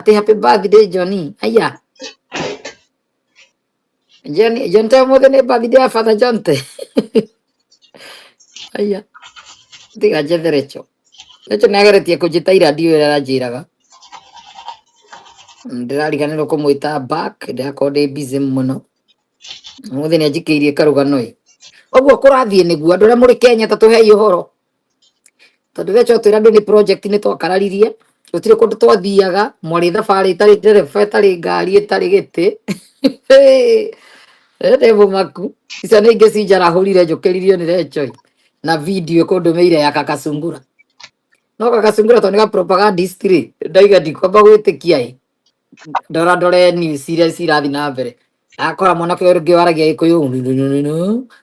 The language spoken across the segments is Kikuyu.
Atĩ happy birthday Johnny. Aya. Johnny, John te ũmũthĩ nĩ birthday ya Father John te. Aya. Tiga njethe Recho. Recho nĩ ageretie kũnjĩta ira ndiũĩ ũrĩa aranjĩraga. Ndĩrariganĩrwo kũmwĩta back, ndĩrakorwo ndĩ busy mũno. Ũmũthĩ nĩ anjikĩirie karũgano ĩ. Ũguo kũrathiĩ nĩguo andũ arĩa mũrĩ Kenya ta tũhei ũhoro. Tondũ Recho twĩra andũ nĩ project nĩ twakararirie. Gũtirĩ kũndũ twathiaga, mwarĩ thabarĩ ĩtarĩ ndereba, ĩtarĩ ngari, ĩtarĩ gĩtĩ. Ndĩ mũmaku. Icio nĩ ingĩ cinjarahũrire njũkĩririo nĩ Recho ĩ. Na video ĩkũndũmĩire ya Kakasungura. No Kakasungura tondũ nĩ ga propagandist rĩ, ndaiga ndikwamba gwĩtĩkia ĩ. Ndora ndore news iria cirathiĩ na mbere. Akora mwanake ũyũ ũngĩ waragia gĩkũyũ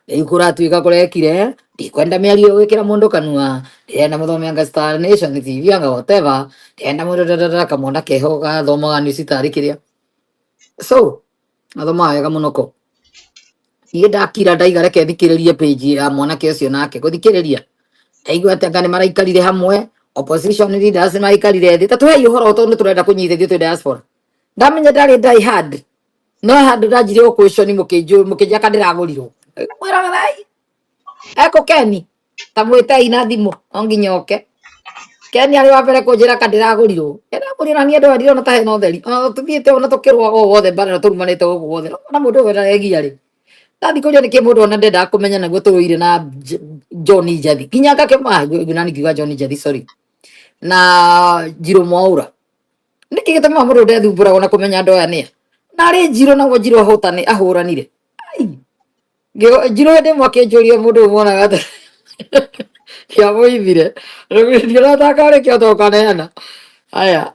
rĩu kũratuĩka kũrekire ndikwenda mĩario gwĩkĩra mũndũ kanua ndĩrenda mũthome anga Star Nation TV anga whatever ndĩrenda mũndũ dadada kamwana keho gathomaga news tarĩ kĩrĩa so athomaga wega mũno ko niĩ ndakira ndaiga reke thikĩrĩrie page ya mwanake ũcio nake gũthikĩrĩria ndaigua atĩ anga nĩ maraikarire hamwe opposition leaders nĩ maraikarire thĩ ta tũhei ũhoro tondũ nĩ tũrenda kũnyita ithuĩ twĩ diaspora ndamenya ndarĩ die hard no handũ ndanjirie gũkwĩconi mũkĩnjaka ndĩragũrirwo mwĩrorerai ekũ Keni ta mwĩtei na thimũ no nginya oke Keni arĩ wa mbere kũnjĩra ka ndĩragũrirwo ndĩragũrirwo na niĩ andũ aya ndirona ta hena ũtheri ona tũthiĩte ona tũkĩrũa o wothe mbara na tũrumanĩte gũkũ guothe ona mũndũ ũyũ ndaregia rĩ ndathi kũria nĩkĩ mũndũ ona ndendaga kũmenya naguo tũrũire na John Njathi nginya ngakĩma nani ngiuga John Njathi sorry na Njirũ Mwaũra nĩkĩ gĩtũmaga mũndũ ndethumbũragwo na kũmenya andũ aya nĩa na arĩ Njirũ naguo Njirũ ahũtani ahũranire Ai, Njirũ hĩndĩ ĩmwe akĩnjũria mũndũ ũyũ mwonaga atĩ kĩamũithire ndiona ta karĩ kĩo tũkaneana aya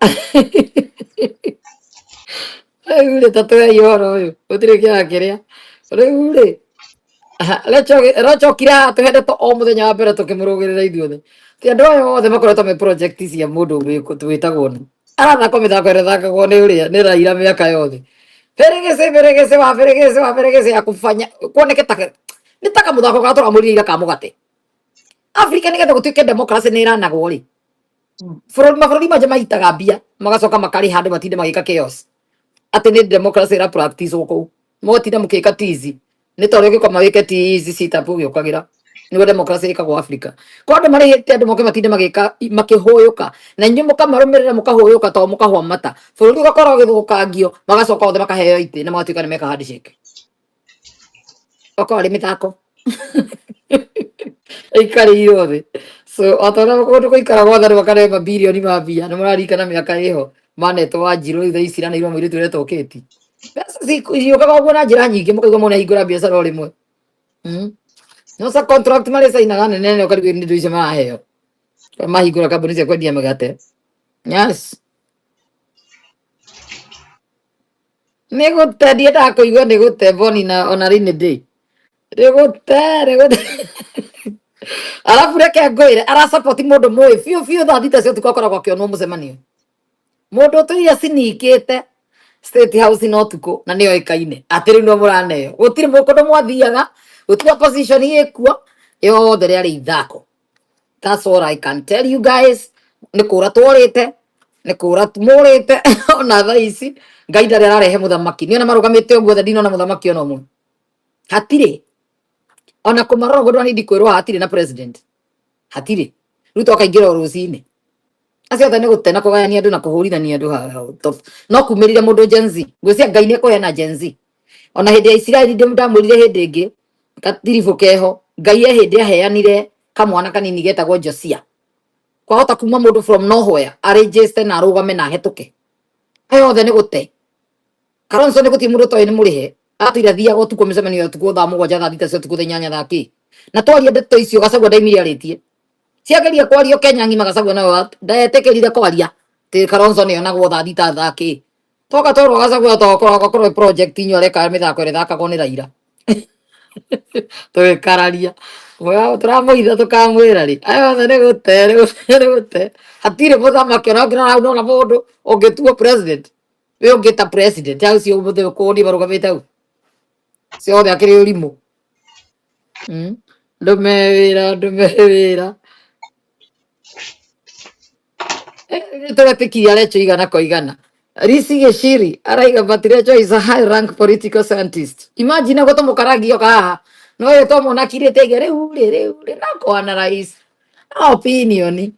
rĩu rĩ ta tũhei ũhoro ũyũ gũtirĩ kĩaga kĩrĩa rĩu rĩ Rachokire haha tũhe ndeto o mũthenya wa mbere tũkĩmũrũgĩrĩra ithuothe ti andũ aya othe makoretwo me project cia mũndũ wĩtagwo nũ arathakwo mĩthako ĩrĩa ĩthakagwo nĩ ũrĩa nĩ Raila mĩaka yothe Ferigisi ferigisi wa ferigisi wa ferigisi ya kufanya kuoneke ta nĩ ta kamũthako karĩa tũramũrire ira ka mũgate Afrika nĩgetha gũtuĩke democracy nĩ ĩranagwo rĩ bũrũri mabũrũri mangĩ maitaga mbia magacoka makarĩha andũ matinde magĩka chaos atĩ nĩ democracy ĩra practice kũu mũgatinda mũkĩka tizi nĩ ta ũrĩa ũngĩkoma wĩke tizi sit up ũgĩũkagĩra nĩguo democracy ĩkagwo Africa kwa andũ marĩhĩte andũ moke matinde magĩka makĩhũyũka na inyuĩ mũkamarũmĩrĩra mũkahũyũka to mũkahũa mata bũrũri ũgakorwo ũgĩthũkangio magacoka othe makaheo itĩ na magatuĩka nĩ meka handshake okorwo arĩ mĩthako ĩikarĩirwo thĩ so o ta ũrĩa kũndũ gũikara gwothe andũ makarĩo mabirioni ma mbia nĩ mũraririkana mĩaka ĩho manetwo Wanjirũ rĩu thaa ici iranĩirwo mũirĩtu ũretwo Kate mbeca ciũkaga ũguo na njĩra nyingĩ mũkaigua mũndũ ahingũra biacara o rĩmwe. No sa contract marĩcainaga nene nene ũkarigwo nĩ indo icio maraheo mahingũra kambuni cia kwendia mĩgate yes nĩ gũte ndiendaga kũigua nĩ gũte boni na ona rainy day nĩ gũte nĩ gũte arabu reke ngwĩre arasapoti mũndũ mũĩ biũ biũ thaa thita cia ũtukũ akoragwo akĩonwo mũcemanio mũndũ ũtũire cinikĩte State House na ũtukũ na nĩyo ĩkaine atĩ rĩu no mũraneo gũtirĩ kũndũ mwathiaga gũtirĩ opposition ĩkuo yothe rĩarĩ ithako. That's all I can tell you guys. Nĩ kũra tworĩte, nĩ kũra mũrĩte ona thaa ici Ngai ndarĩ ararehe mũthamaki. Niĩ ona marũgamĩte ũguo othe ndinona mũthamaki ona ũmwe. Hatirĩ. Ona kũmarora ũguo ndwani kwĩrwo hatirĩ na president. Hatirĩ. Ruto akaingĩra o rũcinĩ. Acio othe nĩ gũte na kũgayania andũ na kũhũrithania andũ haha. No kumĩrire mũndũ Gen Z. Ngwĩciria Ngai nĩ ekũheana Gen Z. Ona hĩndĩ ya Isiraeli ndamwĩrire hĩndĩ ĩngĩ gatiribũ keho Ngai e hĩndĩ aheanire kamwana kanini getagwo Josia kwahota kuma mũndũ from nowhere arĩnjĩste na arũgame na ahetũke aya othe nĩ gũte Kalonzo nĩ gũtirĩ mũndũ ũtoĩ nĩ mũrĩhe atũire athiaga ũtukũ mĩcemanio ya ũtukũ thaa mũgwanja thaa thita cia ũtukũ thaa inyanya thaa kĩ na twaria ndeto icio Gachagua ndaimire arĩtie ciageria kwario Kenya ng'ima Gachagua nayo ndetĩkĩrire kwaria atĩ Kalonzo nĩ onagwo thaa thita thaa kĩ toka twerwo Gachagua tokorwo agakorwo project inyuĩ areka mĩthako ĩrĩa ĩthakagwo nĩ Raila tũgĩkararia tũramũitha tũkamwĩra rĩ aya othe nĩ gũte nĩ gũte nĩ gũte hatirĩ mũthamaki ona ũngĩrora hau ndona mũndũ ũngĩtuo president wĩ ũngĩ ta president hau cio mũthĩ kũni marũgamĩte hau ciothe akĩrĩ ũrimũ. Ndũme wĩra ndũme wĩra tũretĩkia arecho igana kwa igana. Risi Gishiri araiga but Rachel is a high rank political scientist. Imagine gũtũ mũkarangio haha no ũyũ twamwona akirĩte ige rĩu rĩ rĩu rĩ no kũ analyze no opinion nĩ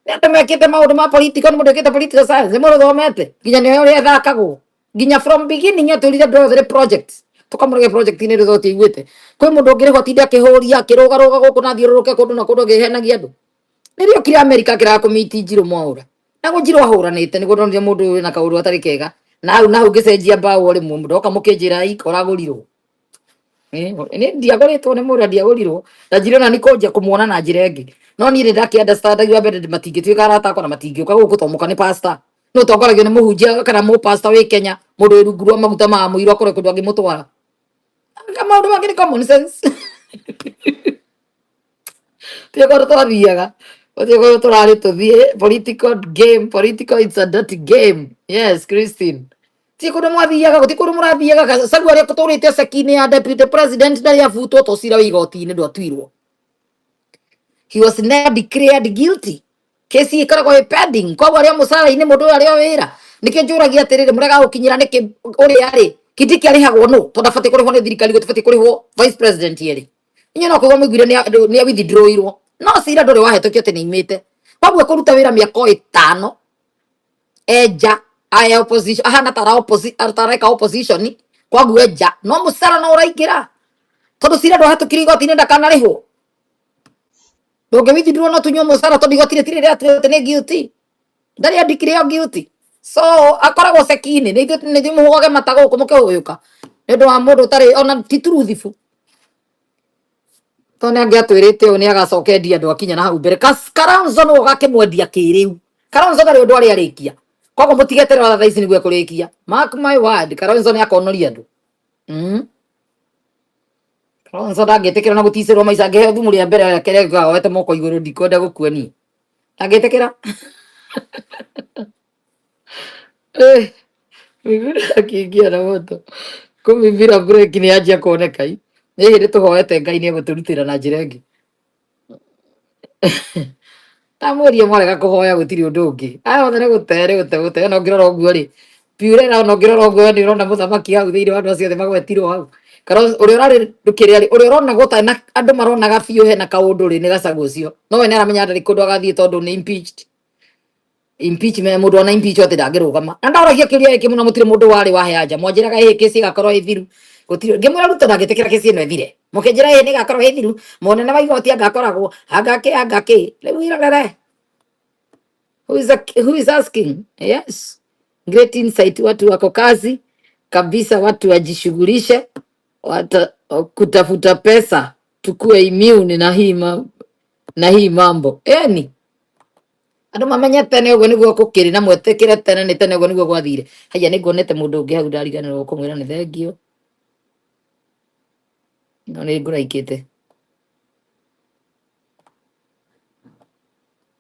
andũ mekĩte maũndũ ma political nĩ mũndũ wĩkĩte political science nĩ mũndũ ũthomete nginya nĩ ũrĩa ĩthakagwo nginya from beginning atũrire andũ othe nĩ project tũkamũrege project-inĩ rĩ tũtiiguĩte kwĩ mũndũ ũngĩrĩhwo atinde akĩhũria akĩrũgarũga gũkũ na athiũrũrũke kũndũ na kũndũ akĩhenagia andũ rĩrĩa okire Amerika akĩraga kũmiti Njirũ Mwaũra na guo Njirũ ahũranĩte nĩguo ndonire mũndũ ũyũ wĩna kaũndũ gatarĩ kega na hau na hau ngĩcenjia mbaũ o rĩmwe ndoka mũkĩnjĩra ika ũragũrirwo. Nĩ ndiagũrĩtwo nĩ mũndũ ndiagũrirwo na Njirũ na nĩkũnjia kũmuona na njĩra ĩngĩ no niĩ nĩ ndakĩ understand wa mbere matingĩtuĩka arata akwa na matingĩũka gũkũ tondũ mũka nĩ pastor nĩ ũtongoragio nĩ mũhunjia kana mũpasta wĩ Kenya mũndũ wĩ rungu rwa maguta ma mũirũ akorwo kũndũ angĩmũtwara. Anga maũndũ mangĩ nĩ common sense. Tiga kũndũ twathiaga gũtirĩ kũndũ tũrarĩ tũthiĩ. Political game, political, it's a dirty game. Yes, Christine, ti kũndũ mwathiaga gũtirĩ kũndũ mũrathiaga. Gachagua arĩa tũrĩte ceki-inĩ ya deputy president ndarĩ abutwo to cira wĩ igoti-inĩ ndwatuirwo. He was never declared guilty. Kesi ĩkoragwo ĩ pending, koguo arĩ o mũcara-inĩ mũndũ ũyũ arĩ o wĩra. Nĩkĩo njũragia atĩrĩrĩ, mũrega gũkinyĩra nĩkĩ ũrĩa rĩ Kindiki arĩhagwo nũ tondũ abatiĩ kũrĩhwo nĩ thirikari gũtibatiĩ kũrĩhwo vice president yerĩ. Inyuĩ no kũigua mũiguire nĩ withdrawirwo no cira ndũrĩ wahetũkio atĩ nĩ imĩte koguo kũruta wĩra mĩaka o 5 enja aya opposition ahana tara opposition tareka opposition koguo enja no mũcara no ũraingĩra tondũ cira ndwahetũkirio igoti-inĩ ndakanarĩhwo. Ndũngĩ withdraw no tunywo mũcara tondũ igoti rĩtirĩ rĩatua atĩ nĩ guilty, ndarĩ andikire guilty, so akoragwo ceki-inĩ. Nĩ ithuĩ nĩ ithuĩ mũhũgage mata gũkũ mũkĩhũyũka nĩ ũndũ wa mũndũ ũtarĩ ona ti truthful tondũ nĩ angĩatwĩrĩte ũũ nĩ agacoka endia andũ akinya na hau mbere. Kalonzo nĩwe ũgakĩmwendia kĩrĩu. Kalonzo ndarĩ ũndũ arĩ arĩkia, koguo mũtigeterera thaa ici nĩguo ekũrĩkia. Mark my word, Kalonzo nĩ akonoria andũ. Kalonzo ndangĩtĩkĩra na gũticĩrwo maica angĩheo thumu rĩa mbere kĩrĩa gĩkaga moko igũrũ ndikwenda gũkua niĩ ndangĩtĩkĩra. Eh, mĩmera akĩingia na moto kũmimira breki nĩ yanjia kuoneka i nĩ hĩndĩ tũhoete Ngai nĩ egũtũrutĩra na njĩra ĩngĩ. Ndamwĩrie mwarega kũhoya gũtirĩ ũndũ ũngĩ aya othe nĩ gũte nĩ gũte gũte. Ona ũngĩrora ũguo rĩ Piurera ona ũngĩrora ũguo we nĩ ũrona mũthamaki hau thĩinĩ wa andũ acio othe magwetirwo hau kana ũrĩa ũrarĩ kĩrĩa rĩ ũrĩa ũrona gũtarĩ na andũ maronaga biũ hena kaũndũ rĩ nĩ Gachagua ũcio no we nĩ aramenya ndarĩ kũndũ agathiĩ tondũ nĩ impeached. Impeachment mũndũ ona impeach atĩ ndangĩrũgama na ndaũragia kĩũria gĩkĩ mũno mũtirĩ mũndũ warĩ wahe anja mwanjĩraga ĩ kesi ĩgakorwo ĩ thiru gũtirĩ ngĩmwĩra Ruto ndangĩtĩkĩra kesi ĩno ĩthire mũkĩnjĩra ĩ nĩ ĩgakorwo ĩ thiru mũnene wa igoti angakoragwo anga kĩ anga kĩ rĩu irorere. Who is asking? Yes, great insight. Watu wako kazi kabisa, watu wajishughulishe kutafuta pesa tukue immune na hii mambo eni andũ mamenye tene ũguo nĩguo gũkĩrĩ na mwetĩkĩre tene nĩ tene ũguo nĩguo gwathire. Haya, nĩ nguonete mũndũ ũngĩ hau ndariganĩrwo kũmwĩra nĩ thengio no nĩ ngũraikĩte.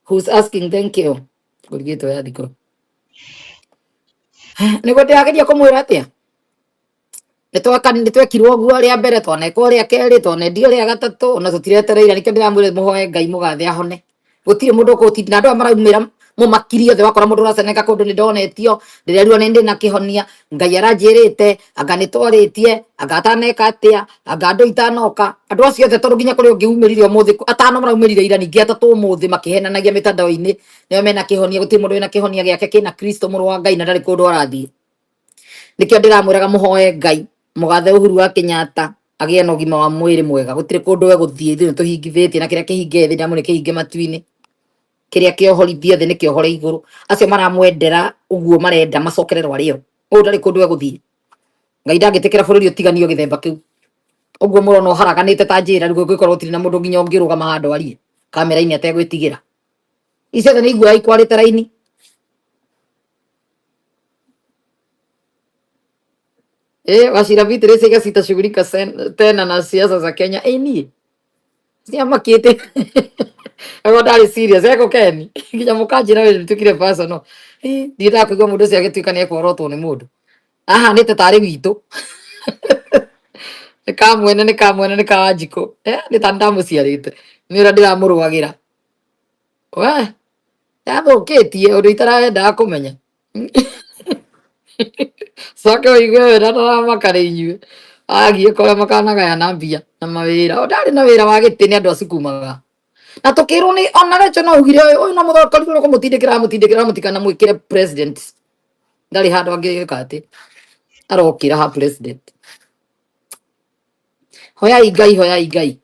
Who's asking? Thank you. Ngũrigĩtwo ya thikũ nĩguo ndĩrageria kũmwĩra atĩa nĩ twekirwo ũguo rĩa mbere twanekwo rĩa kerĩ twanendio rĩa gatatũ ona tũtiretereire. Nĩkĩo ndĩramwĩra mũhoe Ngai mũgathe ahone. Gũtirĩ mũndũ ũkũtinda na andũ aya maraumĩra mũmakirie othe wakora mũndũ ũraceneka kũndũ nĩ ndonetio ndĩrerirwo nĩ ndĩ na kĩhonia Ngai aranjĩrĩte anga nĩ twarĩtie anga ataneka atĩa anga andũ itanoka andũ acio othe tondũ nginya kũrĩ ũngĩ umĩrire ũmũthĩ atano maraumĩrire ira ningĩ atatũ ũmũthĩ makĩhenanagia mĩtandao-inĩ nĩo mena kĩhonia. Gũtirĩ mũndũ wĩna kĩhonia gĩake kĩna Kristo mũrũ wa Ngai na ndarĩ kũndũ arathiĩ. Nĩkĩo ndĩramwĩraga mũhoe Ngai mũgathe Uhuru wa Kenyatta agĩe na ũgima wa mwĩrĩ mwega. Gũtirĩ kũndũ egũthiĩ ithuĩ nĩtũhingithĩtie na kĩrĩa kĩhinge thĩ ndamũ nĩ kĩhinge matu-inĩ kĩrĩa kĩohorithie thĩ nĩ kĩohore igũrũ. Acio maramwendera ũguo marenda macokererwo arĩo ũyũ ndarĩ kũndũ egũthiĩ. Ngai ndangĩtĩkĩra bũrũri ũtiganio gĩthemba kĩu ũguo mũrona ũharaganĩte ta njĩra rĩu gũgĩkorwo gũtirĩ na mũndũ nginya ũngĩrũgama handũ arie kamera-inĩ ategwĩtigĩra. Ici othe nĩ iguoya ikwarĩte raini. Eh, Wachira Beatrice iga sitashughulika tena na siasa za Kenya. Eh, niĩ ciamakĩte ako ndarĩ serious eko Ken nginya mũkanjĩra we nĩtuĩkire personal. Eh, ndiendaga kũigua mũndũ ũcio agĩtuĩka nĩ ekworotwo nĩ mũndũ ahanĩte tarĩ witũ nĩ ka mwene nĩ ka mwene nĩ ka Wanjikũ. Eh, nĩ ta ndamũciarĩte nĩ ũrĩa ndĩramũrũagĩra we yathũkĩtie ũndũ itaraendaga kũmenya. Coke ũigue wĩra ndaramaka nĩ inyuĩ. Agiĩ kũrĩa makanagayana mbia na mawĩra. O ndarĩ na wĩra wa gĩtĩ nĩ andũ acukumaga. Na tũkĩrwo nĩ ona Rachel no augire ũyũ ũyũ no mũthoko kũmũtindĩkĩra amũtindĩkĩra mũtikanamwĩkĩre president. Ndarĩ handũ angĩka atĩ arokĩra ha president. Hoyai Ngai, hoyai Ngai.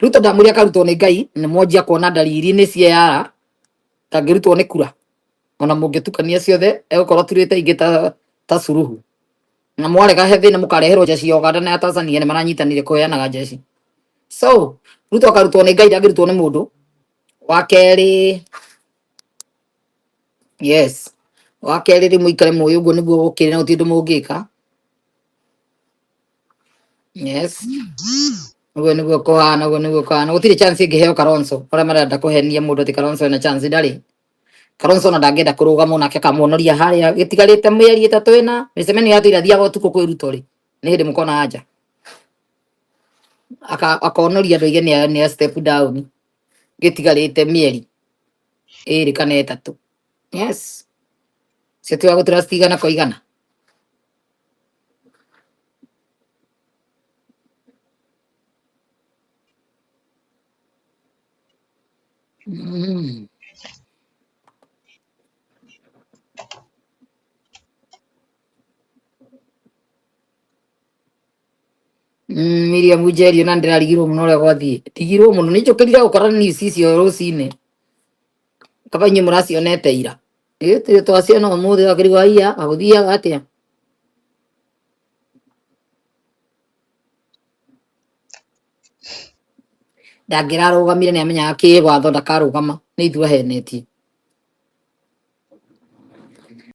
Ruto ndamwĩre akarutwo nĩ Ngai nĩ mwanjia kuona ndariri nĩ cieyara ndangĩrutwo nĩ kura ona mũngĩtukania ciothe egũkorwo turĩte ingĩ ta Suluhu na mwarega he thĩna mũkareherwo jeshi ya Uganda na ya Tanzania nĩ maranyitanire kũheanaga jeshi. So Ruto akarutwo nĩ Ngai ndangĩrutwo nĩ mũndũ. Wa kerĩ, yes, wa kerĩ rĩu mũikare mũĩ ũguo nĩguo gũkĩrĩ na gũtirĩ ũndũ mũngĩka. Yes, ũguo nĩguo kũhana, ũguo nĩguo kũhana. Gũtirĩ chance ĩngĩheo Kalonzo ũrĩa marenda kũhenia mũndũ atĩ Kalonzo ena chance ndarĩ. Kalonzo ona ndangĩenda kũrũgama onake akamuonoria harĩa gĩtigarĩte mĩeri ĩtatũ ĩna mĩcemanio yatũire athiaga ũtukũ kwĩ Ruto rĩ nĩ hĩndĩ mũkona anja akonoria andũ aige nĩ a step down gĩtigarĩte mĩeri ĩrĩ kana ĩtatũ. Yes, cio tiga gũtura citigana kwa igana. Miriam Njeri ona ndĩrarigirwo mũno ũrĩa gwathiĩ ndigirwo mũno nĩ njũkĩrire gũkora news icio rũcinĩ kaba inyuĩ mũracionete ira. Ĩ twaciona ũmũthĩ wakĩrigwo haiya agũthiaga atĩa. Ndangĩrarũgamire nĩ amenyaga kĩwatho ndakarũgama nĩ ithuĩ ahenetie.